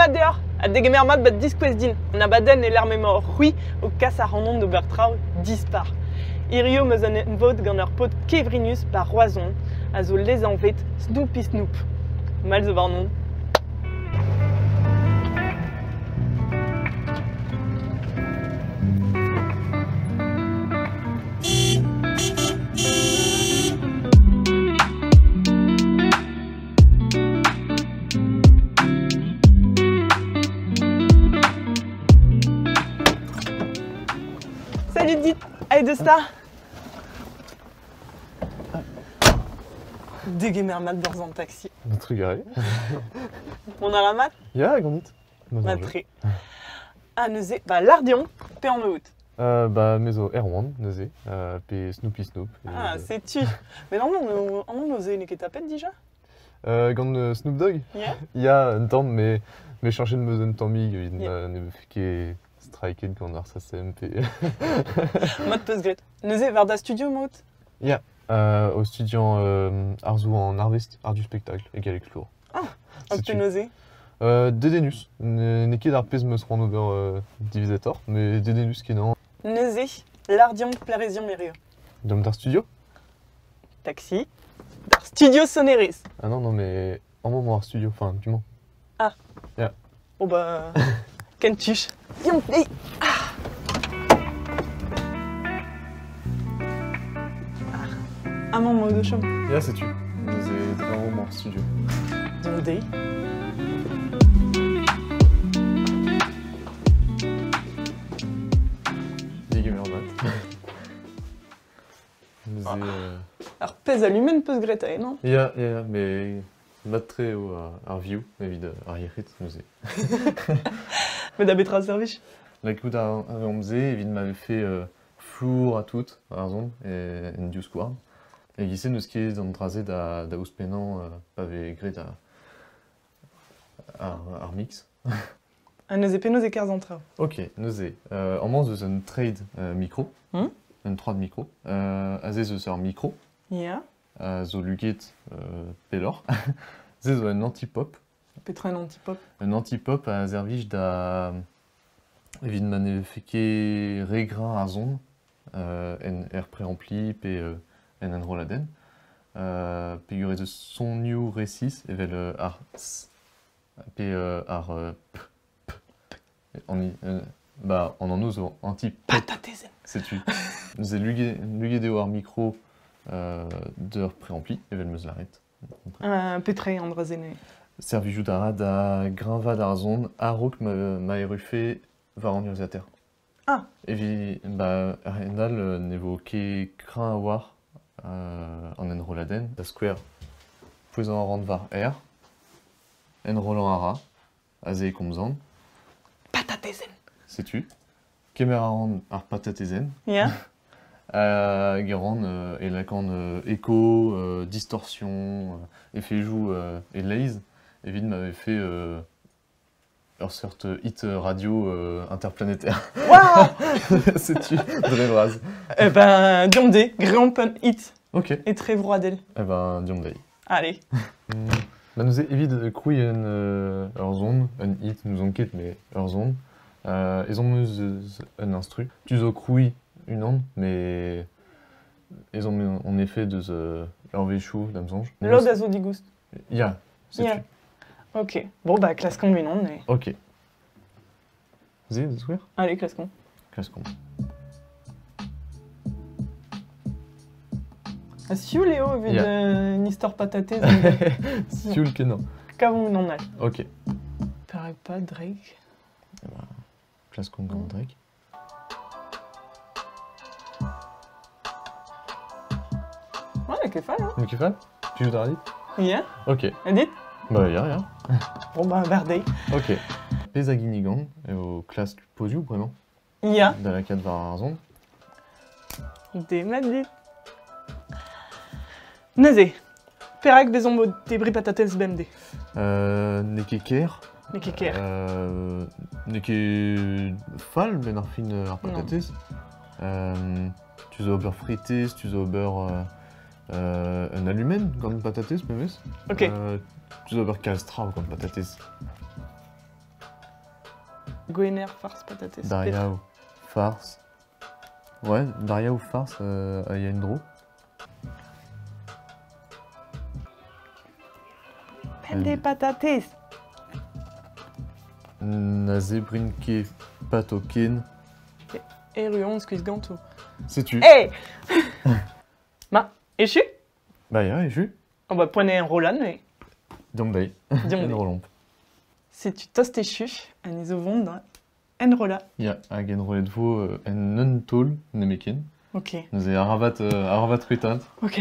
Demat deoc'h ha degemer mat 'ba Diskouez din, an abadenn e-lec'h m'emaoc'h c'hwi o kas ac'hanon d'ober traoù dispar. Hirio 'm eus un emvod gant ur paotr kevrinus 'ba Roazhon a zo lesanvet Snoopy Snoop. Mall zo warnon. Salut dit, aet eus 'ta? Degemer mat 'barzh an taxi. Trugarez. Mont a ra mat? Ya, ganit. Mat-tre. Ha neuze, ba lâr deomp pe anv out? Ba me zo Erwan neuze, pe Snoopy Snoop. Ah, setu. Met anv neuze n'eo ket tapet dija? Gant Snoop Dogg? Yeah. Ya, un tamm, mais mais chañchet 'm eus un tammig evit ma ne vefe ket striket gant ar SACEM pe... Mat 'peus graet. Neuze, war da studio emaout? Ya, o studiañ arzoù an arvest, art du spectacle, e galleg flour. Ah, ha penaos eo? Dedennus. N'eo ket ar pezh 'm eus c'hoant ober diwezhatoc'h, mais dedennus-kenañ. Neuze, lâr deomp plareziomp hiziv. Deomp d'ar studio? Taxi. D'ar studio sonerezh. Ah non, non, mais amañ emañ ar studio, enfin, du-mañ. Ah. Ya. Bon bah, ken tuch. Deomp dezhi. Ah. Ah. Amañ emañ o chom. Ya, setu. Neuze, amañ emañ ar studio. Deomp dezhi. Degemer mat. Neuze, Ar pezh alumenn 'peus graet aze, non? Ya, ya, ya, mais mat-tre eo ar vioù evit ar yec'hed neuze. Met da betra servij? Lakaat a reomp se evit ma vefe flour ha tout war ar son en divskouarn. E-giz-se n'eus ket an dra-se da ouzhpennañ pa vez graet ar mix. Ha neuze penaos e kerzh an traoù? Ok, neuze, amañ ez eus un trade micro, un troad micro. Aze ez eus ur micro a zo luget pelloc'h. Se zo un anti-pop. Petra un anti-pop? Un anti-pop a servij da evit ma ne vefe ket re greñv ar son en er préampli pe en enrolladenn. Peogwir ez eus sonioù resis evel ar s pe ar p p an ba an anv zo anti-pop. Patatezenn! Setu. Neuze luget eo ar mikro d'ur préampli evel 'm eus lâret. Petra eo an dra-se neuze? Servijout a ra da greñvaat ar son a-raok ma errufe war an urzhiataer. Ah! Evit ba a-hend-all ne vo ket kreñv a-walc'h an enrolladenn. Da skouer, pouezañ a ran war R, enrollañ a ra, aze e komzan. Patatezenn! Setu. Kemer a ran ar patatezenn. Ya. Hag e ran e lakaan eko, distorsion, efejoù e-leizh evit ma vefe ur seurt hit radio interplanétaire. Waouh! Setu, dre vras. Eh ben, deomp dezhi, greomp un hit Ok. etrevroadel. Eh ben, deomp dezhi. Allez. Bah neuze, evit krouiñ ur son, un hit, n'ouzon ket, mais ur son, ezhomm eus un instru. Tu zo krouiñ unan, mais ezhomm en effet deus eurvezhioù, da'm soñj. Lod a zo digoust. Ya, setu. Ya. Ok. Bon, bah, klaskomp unan. Et... Ok. Se, da skouer? Allez, klaskomp. Klaskomp. Ha sioul eo evit Ya. un istor patatez. Sioul kenañ. Kavomp unan all. Ok. Perak pas Drake? Klaskomp gant Drake. Ouais, n'eo ket fall, hein? N'eo ket fall? Tu joues d'ar dit? Ya. Ok. Ha dit? Bah ya, ya. Bon bah, bardei. Ok. Pezh a ginnigan eo klask pozioù bremañ. Ya. Da lakaat war ar son. Demat dit. Neuze, perak bezomp o tebriñ patatez bemdez? N'eo ket ker. N'eo ket ker. N'eo ket fall benn ar fin ar patatez. Tu zo ober fritez, tu zo ober un alumenn gant patatez memes. Ok. Tu zo ober kalz traoù gant patatez. Gwener farz patatez. Daria farz. Ouais, Daria ou farz a ya en-dro. Pemde patatez. Na zebrin ket patoken. Erru on skuizh ganto. Setu. Hey! Ma, echu? Ba ya, echu. On va poent eo enrollañ neuze. Deomp dezhi. Deomp dezhi. Enrollomp. Setu tost echu, ha ni zo vont da enrollañ. Ya, hag enrollet vo en un taol nemetken. Ok. Neuze arabat c'hwitaat. Ok.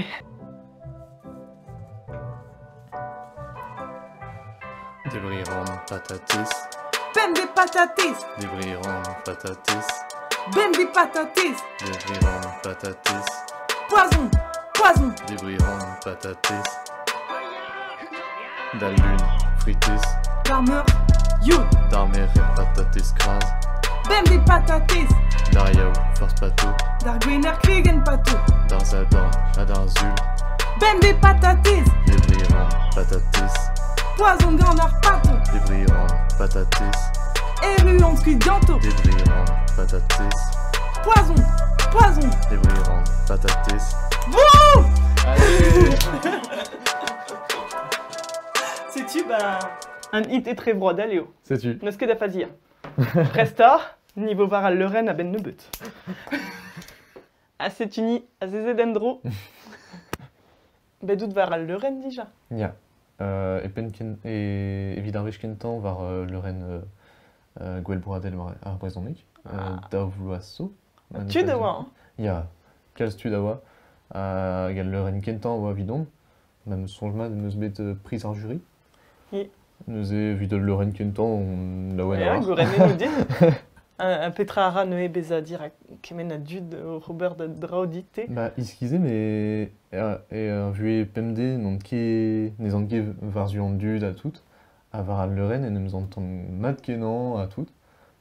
Debriñ a ran patatez. Pemde patatez. Debriñ a ran patatez. Bemde patatez. Debriñ a ran patatez. Poazon, poazon. Debriñ a ran patatez. Da lun, fritez. D'ar meur, yod. D'ar merc'her patatez kras. Bemde patatez. D'ar yaou, farz pato. D'ar gwener kregen pato. D'ar sadorn ha d'ar sul. Bemde patatez. Debriñ a ran patatez. Poazon gant ar pato. Debriñ a ran patatez. Erru on skuizh ganto. Debriñ a ran patatez. Poazon, poazon. Debriñ a ran patatez. Bouh! Allez! Setu ba un hit etrevroadel eo. Setu. N'eus ket da faziañ. Prest oc'h, ni vo war al leurenn a-benn nebeut. Ha setu ni azezet en-dro. Bet out war al leurenn dija? Ya. E penn ken evit ar wech kentañ war leurenn Gouel Broadel war ar brezhoneg. Daou vloaz zo. Tud a oa, hein? Ya, kalz tud a oa. Hag al leurenn kentañ a oa evidon. Ma 'm eus soñj mat em eus bet priz ar juri. Neuze evit al leurenn kentañ on laouen Ya, a-walc'h. gourennet dit. Ha petra a ra neuze bezañ dirak kement a dud oc'h ober da draoù dit-te? Ba iskis eo met er vuhez pemdez n'on ket ne zan ket war-zu an dud ha tout. Ha war al leurenn en em santan mat-kenañ ha tout.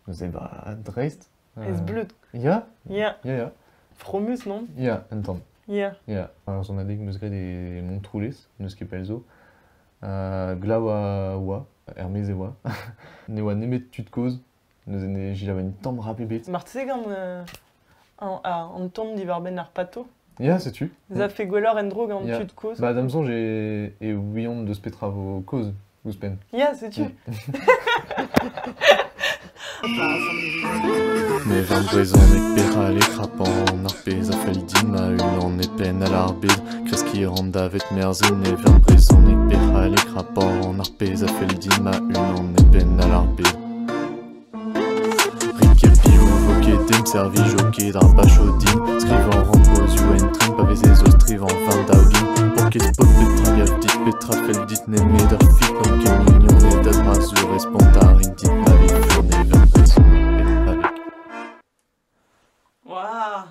Neuze ba dreist. Ez bleud. Ya, Ya. ya, ya. Fromus, non? Ya, un tamm. Ya. Ya, ar sonadeg 'm eus graet e Montroulez, n'eus ket pell zo. Glav a oa, er-maez e oa. Ne oa nemet tud kozh, neuze ne selaouen tamm rap ebet. Marteze gant an ton diwar-benn ar pato? Ya, setu. Ez afe gwelloc'h en-dro gant Ya. tud kozh? Ba, da'm soñj e ouiont deus petra vo kaoz ouzhpenn. Ya, setu. Me vern brezhoneg petra e krapan ar pezh a fell din ma-unan e penn al ar bed kreskiñ a ran davet merzhin ne vern brezhoneg petra e krapan ar pezh a fell din ma-unan e penn al ar bed Rit ket piv vo ket dem servij o ket ar bacho din skrivañ ran pozioù en trin pa vez ez eus trivañ 20 daoulin Pour ket spot petra gav dit petra fell dit nemet ur fik n'on ket mignoned a dra sur respont a rin dit ma vi fur ne vern brezhoneg petra vek. Waouh,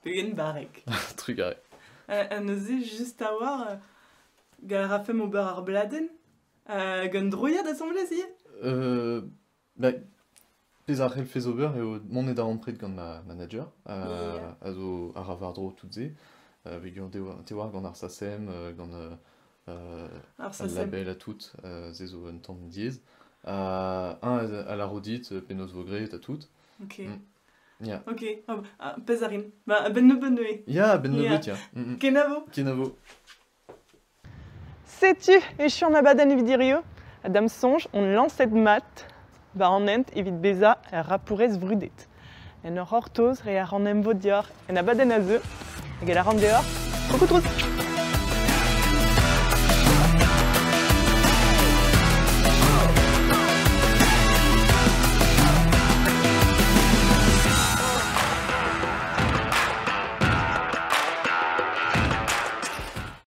pegen barrek. Trugarez. Ha neuze just a-walc'h gall a rafemp ober ar bladenn gant droiad asambles ivez? Ba, pezh a c'hellfes ober eo mont e darempred gant ma manager a zo a ra war-dro tout se. Peogwir te oar gant ar SACEM, gant Ar al SACEM. label ha tout, se zo un tamm diaes. Un a lâro dit penaos vo graet ha tout. Ok. Ya. Ok, ah, pezh a rin. Ba, a-benn nebeut neuze. Ya, a-benn nebeut, ya. Kenavo. Kenavo. Setu echu an abadenn evit hirio. Ha da'm soñj on lañset mat war an hent evit bezañ ur rapourez vrudet. En ur c'hortoz re a ran emvod deoc'h en abadenn a zeu hag e lâran deoc'h tro-kotroz.